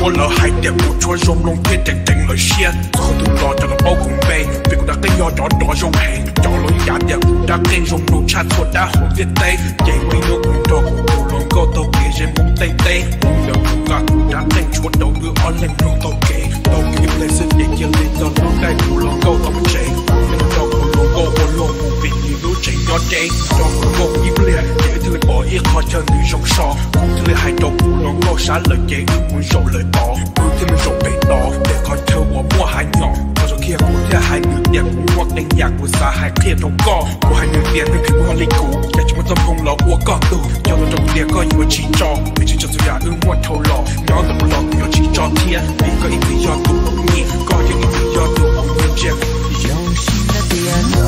Ua lawv hais tias kuv tshuab zoo mloog thiab tseem ceev lawv siab, txhua tus los cov no paub kuv npe, vim kuv rab qeej yog rov rov zoo heev. Cov los yav tias kuv rab qeej zoo mloog tshaj txhua dab hauv ntiaj teb, ces muaj ib hnub kuv nrog kuv tus hluas nkauj taug kev ze Hmoob Thaib teb, hnub ntawd kuv nqa kuv rab qeej tshuab rau wb ob leeg mloog taug kev. Taug kev ib pliag xwb ces cia li txog hnub caij kuv hluas nkauj tau mus tsev. Kuv thiaj li nrog kuv hluas nkauj ua luag mus vim nws lub tsev nyob deb. Nrog kuv nkauj ib pliag ces wb thiaj li pom ib qho chaw nws zoo so. Kuv thiaj li hais rau kuv hluas nkauj sab lawm ces wb mus zaum lawm tod. Wb thiaj mus zaum pem tod pem qhov chaw uas muaj hav nyom. Qhov zoo kiag kuv thiaj hais nws tias kuv muaj qee yam kuv xav hais qhia rau koj. Kuv hais nws tias nej pheej muaj li kuv, cas tsis muaj txoj hmoo los ua koj tug. Yog los rau kuv tias koj yuav tsis tso, vim tsis tso txhua yam wb muaj dhau los. Nyob ntawm kuv los kuv yuav tsis tso thiab, vim koj ib txwm yog tus kuv nyiam, koj yeej ib txwm yog tus kuv nyiam ntsia. Zoo siab tias no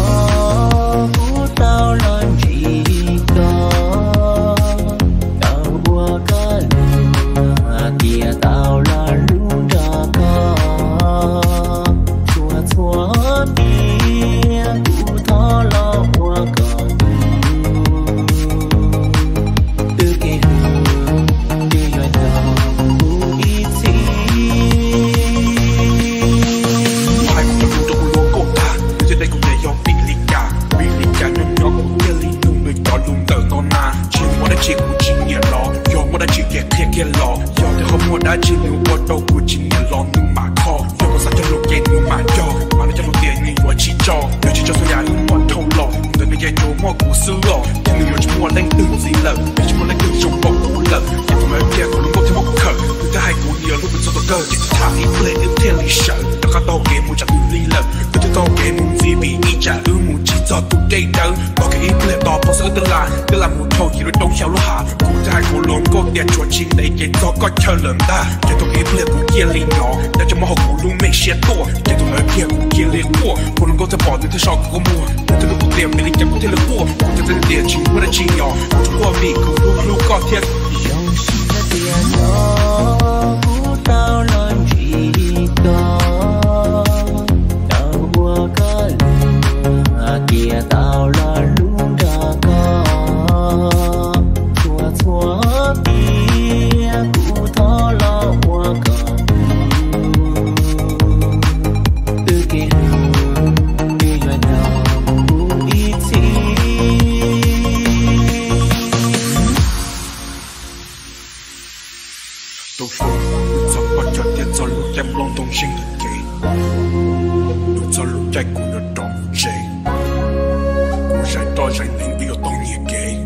kuv tau los ntsib koj, tau ua koj lug, hais tias tau los hlub nrog koj. Txhua txhua tiam kuv thov los ua koj tug, twb kev hlub twb yuav nrog kuv ib txhis. Hais kuv cov lus rau kuv hluas nkauj tag, nws thiaj teb kuv tias yog vim li cas, vim li cas nyob nyob kuv thiaj li nug nws cov lus ntawm no na. Tsis muaj dab tsi kuv tsis nyiam los, yog muaj dab tsi ces qhia kiag los. Yog tias ho muaj dab tsi nws ua rau kuv tsis nyiam los nws mam kho. Yog kuv xav cog lus ces nws mam cog, mas nws cog lus tias nws yuav tsis tso. Yuav tsis tso txhua yam wb muaj dhau los, ntawm nws ces tsuas muaj kuv xwb os, ces nws yuav tsis muaj leej twg ntxiv lawm, vim tsis muaj leej twg zoo npaum kuv lawm. Ces tus ntawd kiag kuv hluas nkauj thiaj muab kuv khawm, nws thiaj hais kuv nias lub me txog tau kawg, ces kuv tham ib pliag wb thiaj li sawv rov qab taug kev mus tsam twg li lawm. Twb twb taug kev mus ntxiv vim ib tsam wb mus tsis txog tus dej dawb. Taug kev ib pliag tos pom xwb wb twb la, twb la mus dhau yim lub roob xya lub hav. Kuv thiaj hais kuv hluas nkauj tias tshuav tsis ntev ces txog koj chaw lawm ntag. Ces taug kev ib pliag kuv cia li hnov dab tsi muab hauv kuv lub me siab tuaj, ces tus ntawd kiag kuv cia li quaj. Kuv hluas nkauj thiaj pom nws thiaj so kuv muag, nws thiaj nug kuv tias vim li cas kuv thiaj li quaj. Kuv thiaj teb tias tsis muaj dab tsi nyog, kuv tsuas quaj vim kuv hlub hlub koj thiab. Zoo siab tias no kuv tau los ntsib koj, tau ua koj lug, hais tias tau los hlub nrog koj. Txhua txhua tiam kuv thov los ua koj tug, twb kev hlub twb yuav nrog kuv ib txhis. Tus hlub, wb txog koj chaw thiab txog lub caij nplooj ntoo zeeg ntawm kev, wb txog lub caij kuv yuav rov mus tsev. Kuv zais roj zais ntev vim yuav tau nyiag kev,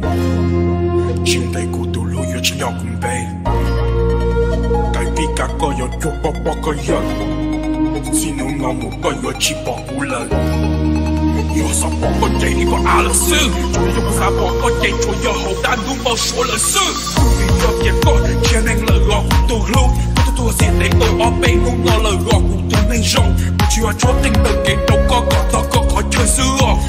tsis ntev kuv tus hlub yuav tsis nco kuv npe. Kav vij kav koj yuav cuag poj poj koj yawm, txij hnub no mus koj yuav tsis pom kuv lawm. Yog xav pom koj ces ib koj av lawm xwb, tsuas yog kuv xav pom koj ces tsuas yog hauv dab ntub npau suav lawm xwb. Tus vim yog tias koj nrhiav neeg lawm los kuv tus hlub, koj tub tuag xiam ntev tau ob peb hnub no lawm los kuv tus neeg zoo. Kuv tsis yog tshuab qeej taug kev rau koj kom txog koj qhov chaw xwb os.